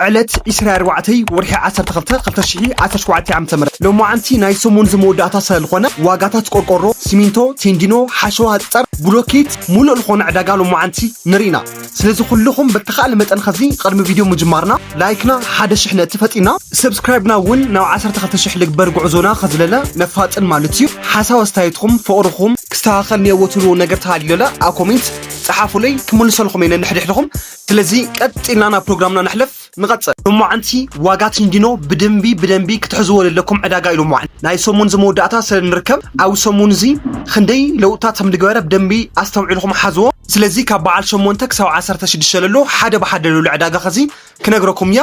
ዕለት ዕስራ ኣርባዕተ ወርሒ ዓሰርተ ክልተ ክልተ ሽሕ ዓሰርተ ሸውዓተ ዓመተ ምህረት። ሎማዓንቲ ናይ ሰሙን ዝመወዳእታ ስለዝኾነ ዋጋታት ቆርቆሮ፣ ሲሚንቶ፣ ቴንዲኖ፣ ሓሸዋ፣ ፀር፣ ብሎኬት ሙሉእ ዝኾነ ዕዳጋ ሎማዓንቲ ንርኢና። ስለዚ ኩልኹም በተኻእለ መጠን ኸዚ ቅድሚ ቪድዮ ምጅማርና ላይክና ሓደ ሽሕ ነጥቢ ፈጢና፣ ሰብስክራይብና እውን ናብ ዓሰርተ ክልተ ሽሕ ልግበር ጉዕዞና ኸዝለለ ነፋጥን ማለት እዩ። ሓሳብ ኣስተያየትኩም፣ ፍቕርኹም ክስተኻኸል እኒአዎ ትብልዎ ነገር ተሃልዩለለ ኣብ ኮሜንት ፀሓፉለይ፣ ክምልሰልኩም እየ ነንሕድሕድኹም። ስለዚ ቀጢልና ናብ ፕሮግራምና ንሕለፍ። ንቐጽል። ሎማዓንቲ ዋጋ ቴንዲኖ ብደንቢ ብደንቢ ክትሕዝዎ ዘለኩም ዕዳጋ እዩ። ሎማዓንቲ ናይ ሰሙን ዝመወዳእታ ስለ ንርከብ ኣብ ሰሙን እዚ ክንደይ ለውጥታት ከም ዝገበረ ብደንቢ ኣስተውዒልኩም ሓዝዎ። ስለዚ ካብ በዓል ሸሞንተ ክሳብ ዓሰርተ ሽዱሽተ ለሎ ሓደ ብሓደ ለሎ ዕዳጋ ኸዚ ክነግረኩም እያ።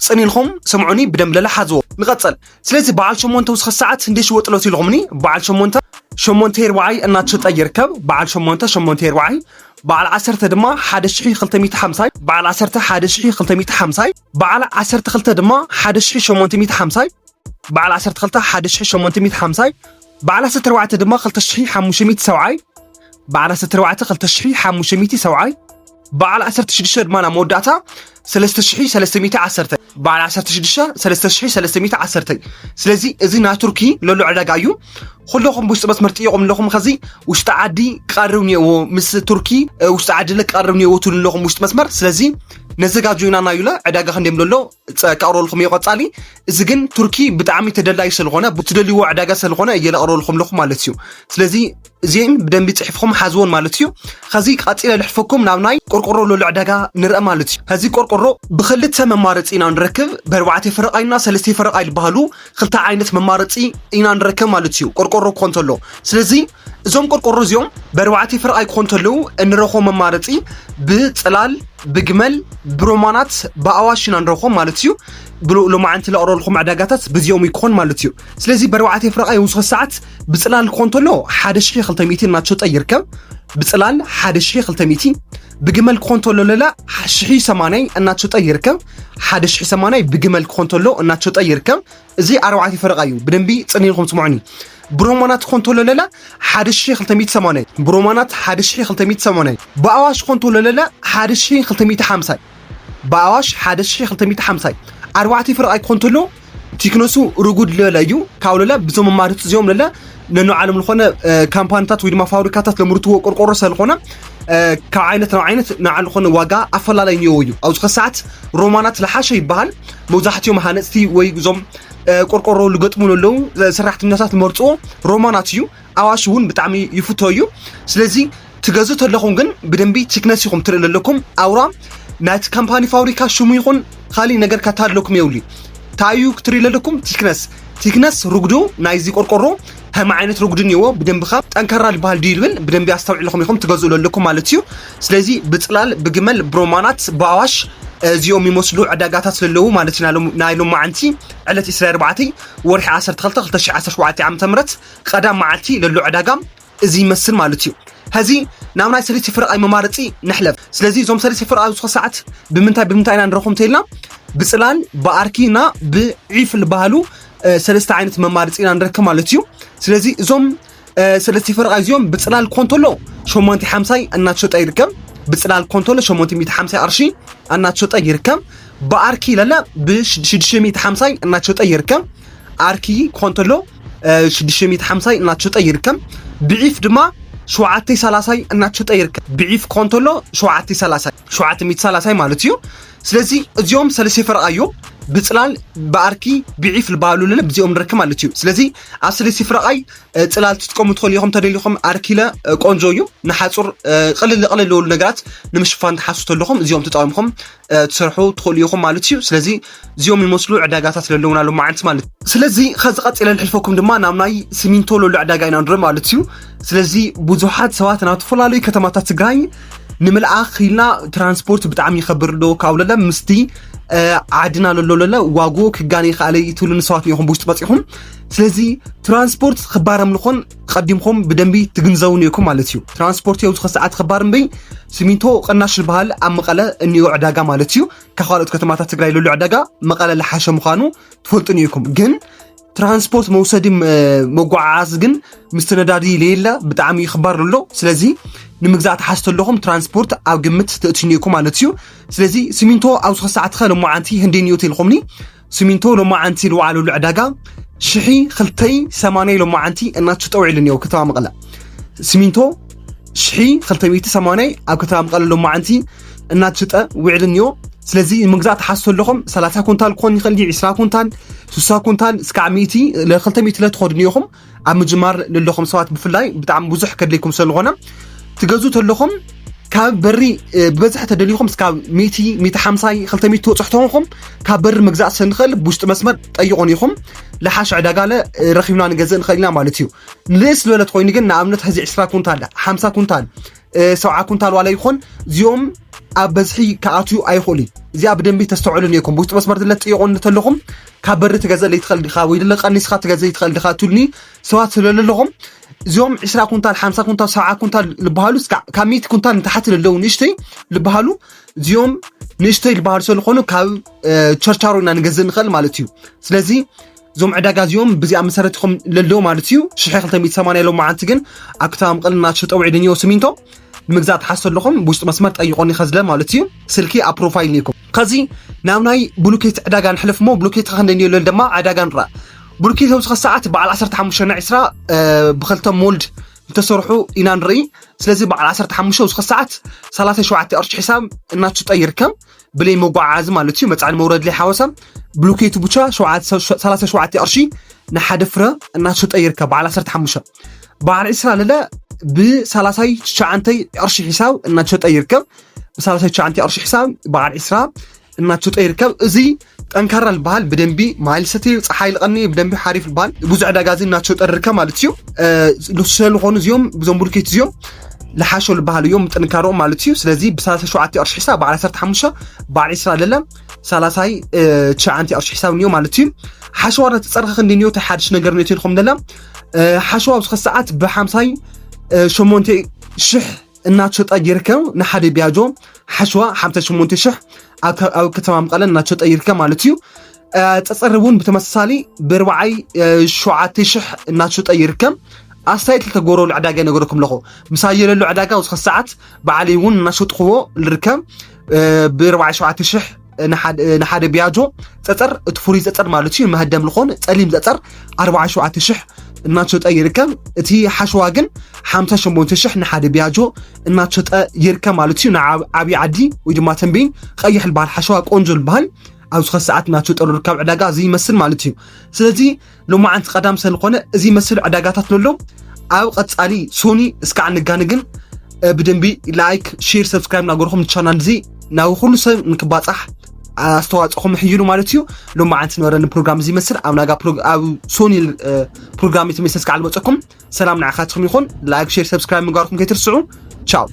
ጽን ኢልኩም ስምዑኒ ብደንብ ለለ ሓዝዎ። ንቐጽል። ስለዚ በዓል ሸሞንተ ውስኸ ሰዓት እንደ ሽወጥሎት ኢልኹምኒ በዓል ሸሞንተ ሸሞንተ ኣርባዓይ እናተሸጠ ይርከብ። በዓል ሸሞንተ ሸሞንተ ኣርባዓይ፣ በዓል ዓሰርተ ድማ ሓደ ሽሕ ክልተ ሚእቲ ሓምሳይ፣ በዓል ዓሰርተ ሓደ ሽሕ ክልተ ሚእቲ ሓምሳይ፣ በዓል ዓሰርተ ክልተ ድማ ሓደ ሽሕ ሸሞንተ ሚእቲ ሓምሳይ፣ በዓል ዓሰርተ ክልተ ሓደ ሽሕ ሸሞንተ ሚእቲ ሓምሳይ፣ በዓል ዓሰርተ ኣርባዕተ ድማ ክልተ ሽሕ ሓሙሽተ ሚእቲ ሰብዓይ፣ በዓል ዓሰርተ ኣርባዕተ ክልተ ሽሕ ሓሙሽተ ሚእቲ ሰብዓይ፣ በዓል ዓሰርተ ሽዱሽተ ድማ ናብ መወዳእታ ሰለስተ ሽሕ ሰለስተ ሚእቲ ዓሰርተ፣ በዓል ዓሰርተ ሽዱሽተ ሰለስተ ሽሕ ሰለስተ ሚእቲ ዓሰርተ። ስለዚ እዚ ናይ ቱርኪ ለሎ ዕዳጋ እዩ። ኩለኹም ብውሽጢ መስመር ጥይቑም ኣለኹም። ኸዚ ውሽጢ ዓዲ ቀርብ እኒአዎ ምስ ቱርኪ፣ እ፣ ውሽጢ ዓዲ ለ ቀርብ እኒአዎ ትብሉ ኣለኹም ውሽጢ መስመር። ስለዚ ነዘጋጆ ኢና ናዩለ ዕዳጋ ክንደም ለሎ ጸ-፣ ከቕርበልኩም እየ ቀጻሊ። እዚ ግን ቱርኪ ብጣዕሚ ተደላዩ ስለኾነ፣ ብትደልይዎ ዕዳጋ ስለኾነ እየ ለቕርበልኩም ኣለኹ ማለት እዩ። ስለዚ እዚአን ብደንቢ ጽሒፍኩም ሓዝዎን ማለት እዩ። ኸዚ ቀጺለ ልሕፈኩም ናብ ናይ ቆርቆሮ ለሎ ዕዳጋ ንርአ ማለት እዩ። ኸዚ ቆርቆሮ ብኽልተ መማረጺ ኢና ንረክብ። ብኣርባዕተ ፈረቓይና ሰለስተ ፈረቓይ ዝበሃሉ ክልተ ዓይነት መማረጺ ኢና ንረክብ ማለት እዩ። ቆርቆሮ ክኾን ተሎ። ስለዚ እዞም ቆርቆሮ እዚኦም ብኣርባዕተ ፈረቓይ ክኾን ተለዉ እንረኽቦ መማረጺ ብጽላል፣ ብግመል፣ ብሮማናት፣ ብኣዋሽ ኢና ንረኽቦም ማለት እዩ። ብሎ-፣ ሎማዓንቲ ለቕረልኩም ዕዳጋታት ብዚኦም ይኮን ማለት እዩ። ስለዚ ብኣርባዕተ ፈረቓይ ውስኸ ሰዓት ብጽላል ክኾን ተሎ ሓደ ሽሕ ክልተ ሚእቲ እናተሸጠ ይርከብ። ብጽላል ሓደ ሽሕ ክልተ ሚእቲ፣ ብግመል ክኾን ተሎ ለላ ሽሕ ሰማንያ እናተሸጠ ይርከብ። ሓደ ሽሕ ሰማንያ ብግመል ክኾን ተሎ እናተሸጠ ይርከብ። እዚ ኣርባዕተ ፈረቓ እዩ። ብደንቢ ጽን ኢልኩም ስምዑኒ። ብሮማናት ክኾን ተሎ ለላ ሓደ ሽሕ ክልተ ሚእቲ ሰማንያ፣ ብሮማናት ሓደ ሽሕ ክልተ ሚእቲ ሰማንያ፣ ብኣዋሽ ክኾን ተሎ ለላ ሓደ ሽሕ ክልተ ሚእቲ ሓምሳ፣ ብኣዋሽ ሓደ ሽሕ ክልተ ሚእቲ ሓምሳ። ኣርባዕተ ፈረቓይ ክኾን ተሎ ቲክነሱ ርጉድ ለላ እዩ። ካብ ለላ ብዞም መማረፂ እዚኦም ለላ ነንባዕሎም ዝኾነ፣ እ፣ ካምፓኒታት ወይ ድማ ፋብሪካታት ለምርትዎ ቆርቆሮ ስለዝኾነ፣ እ፣ ካብ ዓይነት ናብ ዓይነት ንባዕሉ ዝኾነ ዋጋ ኣፈላላይ እኒኦዎ እዩ። ኣብዚ ኸ ሰዓት ሮማናት ለሓሸ ይበሃል። መብዛሕትኦም ሃነፅቲ ወይ እዞም፣ እ፣ ቆርቆሮ ልገጥሙ ለለዉ፣ እ፣ ሰራሕተኛታት ልመርፅዎ ሮማናት እዩ። ኣዋሽ እውን ብጣዕሚ ይፍቶ እዩ። ስለዚ ትገዝኡ ተለኹም ግን ብደንቢ ቲክነስ ኢኹም ትርኢ ለለኩም። ኣውራ ናይቲ ካምፓኒ ፋብሪካ ሽሙ ይኹን ካሊእ ነገር ከታለኩም የብሉ። እንታይ እዩ ክትርኢ ለለኩም? ቲክነስ። ቲክነስ ርጉዱ ናይዚ ቆርቆሮ ከም ዓይነት ርጉዱ እኒዎ፣ ብደንቢ ኸ ጠንካራ ዝበሃል ድዩ ይብል ብደንቢ ኣስተውዒልኩም ኢኹም ትገዝኡ ለለኩም ማለት እዩ። ስለዚ ብጽላል፣ ብግመል፣ ብሮማናት፣ ብኣዋሽ እዚኦም ይመስሉ ዕዳጋታት ዘለዉ ማለት እዩ። ናይ ሎም-፣ ናይ ሎማዓንቲ ዕለት ዕስራ ኣርባዕተ ወርሒ ዓሰርተ ክልተ ክልተ ሽሕ ዓሰርተ ሸውዓተ ዓመተ ምህረት ቀዳም መዓልቲ ለሎ ዕዳጋ እዚ ይመስል ማለት እዩ። ሐዚ ናብ ናይ ሰለስተ ፍረቓይ መማረፂ ንሕለፍ። ስለዚ እዞም ሰለስተ ፍረቓይ ኣብዚ ሰዓት ብምንታይ ብምንታይ ኢና ንረኽቦም ተይልና፣ ብፅላል፣ ብኣርኪ እና ብዒፍ ዝበሃሉ፣ እ፣ ሰለስተ ዓይነት መማረፂ ኢና ንረክብ ማለት እዩ። ስለዚ እዞም፣ እ፣ ሰለስተ ፍረቓይ እዚኦም ብፅላል ክኾን ተሎ ሸሞንተ ሓምሳይ እናተሸጠ ይርከብ። ብፅላል ክኾን ተሎ ሸሞንተ ሚእቲ ሓምሳይ ቅርሺ እናተሸጠ ይርከብ። ብኣርኪ ለለ ብሽዱሽተ ሚእቲ ሓምሳይ እናተሸጠ ይርከብ። ኣርኪ ክኾን ተሎ፣ እ፣ ሽዱሽተ ሚእቲ ሓምሳይ እናተሸጠ ይርከብ። ብዒፍ ድማ ሸውዓተ ሰላሳይ እናተሸጠ ይርከብ። ብዒፍ ክኾን ተሎ ሸውዓተ ሰላሳይ፣ ሸውዓተ ሚእቲ ሰላሳይ ማለት እዩ። ስለዚ እዚኦም ሰለስተ ፍረቓይ እዮም። ብፅላል፣ ብኣርኪ፣ ብዒፍ ዝበሃሉ ለለ ብዚኦም ንረክብ ማለት እዩ። ስለዚ ኣብ ሰለስተ ፍረቓይ፣ እ፣ ፅላል ትጥቀሙ ትኽእሉ ኢኹም ተደሊኹም። ኣርኪለ፣ እ፣ ቆንጆ እዩ። ንሓፁር፣ እ፣ ቅልል ቅልል ዝበሉ ነገራት ንምሽፋን ትሓስቡ ተለኹም እዚኦም ተጠቒምኩም፣ እ፣ ትሰርሑ ትኽእሉ ኢኹም ማለት እዩ። ስለዚ እዚኦም ይመስሉ ዕዳጋታት ዘለውና ሎማዓንቲ ማለት እዩ። ስለዚ ከዚ ቀፂለ ንሕልፈኩም ድማ ናብ ናይ ሲሚንቶ ለሎ ዕዳጋ ኢና ንርኢ ማለት እዩ። ስለዚ ብዙሓት ሰባት ናብ ዝተፈላለዩ ከተማታት ትግራይ ንምልኣኽ ኢልና ትራንስፖርት ብጣዕሚ ይኸብር ዶ ካብ ለለ ምስቲ፣ እ፣ ዓድና ለሎ ለለ ዋጉ ክጋነ ይኽኣለ እዩ ትብሉኒ ሰባት እኒኹም ብውሽጢ መፂኹም። ስለዚ ትራንስፖርት ክባር ምዃኑ ቀዲምኩም ብደንቢ ትግንዘቡ እኒኦኩም ማለት እዩ። ትራንስፖርት ኣብዚ ሰዓት ክባር እምበይ ሲሚንቶ ቅናሽ ዝበሃል ኣብ መቐለ እኒኦ ዕዳጋ ማለት እዩ። ካብ ካልኦት ከተማታት ትግራይ ለሎ ዕዳጋ መቐለ ለሓሸ ምዃኑ ትፈልጡ እኒኦኩም። ግን ትራንስፖርት መውሰዲ፣ እ፣ መጓዓዓዚ ግን ምስቲ ነዳዲ ለየለ ብጣዕሚ ክባር ለሎ። ስለዚ ንምግዛእ ትሓስቡ ኣለኹም ትራንስፖርት ኣብ ግምት ተእትዩ እኒኦኩም ማለት እዩ። ስለዚ ሲሚንቶ ኣብዚ ሰዓት ከ ሎማዓንቲ ህንደይ እኒኦ ተልኹምኒ፣ ሲሚንቶ ሎማዓንቲ ዝወዓለሉ ዕዳጋ ሽሒ ክልተይ ሰማንያ ሎማዓንቲ እናተሸጠ ውዒሉ እኒኦ ከተማ መቐለ። ሲሚንቶ ሽሒ ክልተ ሚእቲ ሰማንያ ኣብ ከተማ መቐለ ሎማዓንቲ እናተሸጠ ውዒሉ እኒኦ። ስለዚ ምግዛእ ትሓስቡ ኣለኹም ሰላሳ ኩንታል ክኾን ይኽእል እዩ፣ ዕስራ ኩንታል፣ ስሳ ኩንታል እስካዕ ሚእቲ፣ ለ-፣ ክልተ ሚእቲ ለትኾዱ እኒኦኹም። ኣብ ምጅማር ለለኹም ሰባት ብፍላይ ብጣዕሚ ብዙሕ ከድልይኩም ስለዝኾነ ትገዝኡ ተለኹም ካብ በሪ፣ እ፣ ብበዝሒ ተደሊኹም እስካብ ሚእቲ፣ ሚእቲ ሓምሳ፣ ክልተ ሚእቲ ትወፅሑ ተኾንኩም ካብ በሪ ምግዛእ ስለንኽእል ብውሽጢ መስመር ጠይቑን ኢኹም። ለሓሽ ዕዳጋ ለ፣ እ፣ ረኺብና ንገዝእ ንኽእል ኢና ማለት እዩ። ንልእስ ዝበለት ኮይኑ ግን ንኣብነት ሕዚ ዕስራ ኩንታል፣ ሓምሳ ኩንታል፣ እ፣ ሰብዓ ኩንታል ዋላ ይኾን እዚኦም ኣብ በዝሒ ክኣትዩ ኣይኽእሉ። እዚኣ ብደንቢ ተስተውዕሉ እኒኦኩም። ብውሽጢ መስመር ዝለ ትጥይቑ እንተለኹም ካብ በሪ ትገዝእ ለይትኽእል ዲኻ ወይ ድለ ቀኒስኻ ትገዝእ ይትኽእል ዲኻ ትብሉኒ ሰባት ስለለለኹም እዚኦም ዕስራ ኩንታል፣ ሓምሳ ኩንታል፣ ሰብዓ ኩንታል ልበሃሉ እስካ ካብ ሚእቲ ኩንታል ንታሕቲ ለለዉ ንእሽተይ ልበሃሉ እዚኦም ንእሽተይ ልበሃሉ ስለዝኾኑ ካብ፣ እ፣ ቸርቻሮ ኢና ንገዝእ ንኽእል ማለት እዩ። ስለዚ እዞም ዕዳጋ እዚኦም ብዚኣ መሰረት ኢኹም ለለዉ ማለት እዩ። ሽሕ ክልተ ሚእቲ ሰማንያ ሎማዓንቲ ግን ኣብ ከተማ መቐለ እናተሸጠ ውዒሉ እኒኦ ሲሚንቶ ንምግዛእ ትሓስቡ ኣለኹም ብውሽጢ መስመር ጠይቆኒ ከዝለ ማለት እዩ። ስልኪ ኣብ ፕሮፋይል እኒኦኩም። ከዚ ናብ ናይ ብሉኬት ዕዳጋ ንሕለፍ እሞ ብሉኬት ከንደ እኒኦ ለል ድማ ዕዳጋ ንረኣ። ብሉኬት ኣብዚ ሰዓት በዓል ዓሰርተ ሓሙሽተ ናይ ዕስራ፣ እ፣ ብክልተ ሞልድ እንተሰርሑ ኢና ንርኢ። ስለዚ በዓል ዓሰርተ ሓሙሽተ ኣብዚ ሰዓት ሰላሳ ሸውዓተ ቅርሺ ሒሳብ እናተሸጠ ይርከብ። ብለይ መጓዓዓዚ ማለት እዩ፣ መጻዕኒ መውረድ ለይ ሓወሳ ብሉኬቱ ብቻ ሸውዓተ፣ ሰላሳ ሸውዓተ ቅርሺ ንሓደ ፍረ እናተሸጠ ይርከብ። በዓል ዓሰርተ ሓሙሽተ በዓል ዕስራ ለለ ብሰላሳ ትሽዓተ ቅርሺ ሒሳብ እናተሸጠ ይርከብ። ብሰላሳ ትሽዓተ ቅርሺ ሒሳብ በዓል ዕስራ እናተሸጠ ይርከብ። እዚ ጠንካራ ዝበሃል ብደንቢ ማይል ሰትዩ፣ ፀሓይ ልቐኒ ብደንቢ ሓሪፍ ዝበሃል ብዙሕ ዕዳጋ እዚ እናተሸጠ ይርከብ ማለት እዩ። እ፣ ንሱ ስለዝኾኑ እዚኦም ብዞም ብሉኬት እዚኦም ልሓሾ ዝበሃል እዮም ጥንካረኦም ማለት እዩ። ስለዚ ብሰላሳ ሸውዓተ ቅርሺ ሒሳብ በዓል ዓሰርተ ሓሙሽተ በዓል ዕስራ ለለ ሰላሳ ትሽዓተ ቅርሺ ሒሳብ እኒኦ ማለት እዩ። ሓሸዋ እናተፀርኸ ክንዲ እኒኦ እንታይ ሓድሽ ነገር እኒኦ ትልኩም ደላ፣ እ፣ ሓሸዋ ኣብዚ ሰዓት ብሓምሳ ሸሞንተ ሽሕ እናተሸጠ ይርከብ። ንሓደ ቢያጆ ሓሸዋ ሓምሳ ሸሞንተ ሽሕ ኣብ ከ-፣ ኣብ ከተማ መቐለ እናተሸጠ ይርከብ ማለት እዩ። እ፣ ፀፀር እውን ብተመሳሳሊ ብርብዓይ፣ እ፣ ሸውዓተ ሽሕ እናተሸጠ ይርከብ። ኣስተያየት ልተገብረሉ ዕዳጋ ይነገረኩም ኣለኹ። ምሳይ የለሉ ዕዳጋ ኣብዚ ሰዓት ባዕለይ እውን እናሸጥኽዎ ልርከብ። እ፣ ብርብዓይ ሸውዓተ ሽሕ ንሓደ፣ ንሓደ ቢያጆ ፀፀር፣ እቲ ፍሩይ ፀፀር ማለት እዩ፣ መህደም ልኾን ፀሊም ፀፀር ኣርባዓ ሸውዓተ ሽሕ እናተሸጠ ይርከብ። እቲ ሓሸዋ ግን ሓምሳ ሸሞንተ ሽሕ ንሓደ ቢያጆ እናተሸጠ ይርከብ ማለት እዩ። ንዓብ-፣ ዓብዪ ዓዲ ወይ ድማ ተንቤን ቀይሕ ዝበሃል ሓሸዋ ቆንጆ ዝበሃል ኣብዚ ሰዓት እናተሸጠ ዝርከብ ዕዳጋ እዚ ይመስል ማለት እዩ። ስለዚ ሎማዓንቲ ቀዳም ስለዝኾነ እዚ ይመስል ዕዳጋታት ንሎ። ኣብ ቀፃሊ ሶኒ እስካዕ ንጋንግን፣ እ፣ ብደንቢ ላይክ፣ ሼር፣ ሰብስክራይብ እናገርኩም ቻናል እዚ ናብ ኩሉ ሰብ ንክባፃሕ ኣስተዋፅኦኹም ሕይሉ ማለት እዩ። ሎማዓንቲ ነበረኒ ፕሮግራም እዚ ይመስል። ኣብ ናጋ ፕሮግ-፣ ኣብ ሶኒ፣ እ፣ ፕሮግራም እቲ መሰስ ከዓ ልመፀኩም። ሰላም ንዓኻትኩም ይኹን። ላይክ፣ ሼር፣ ሰብስክራይብ ምግባርኩም ከይትርስዑ። ቻው።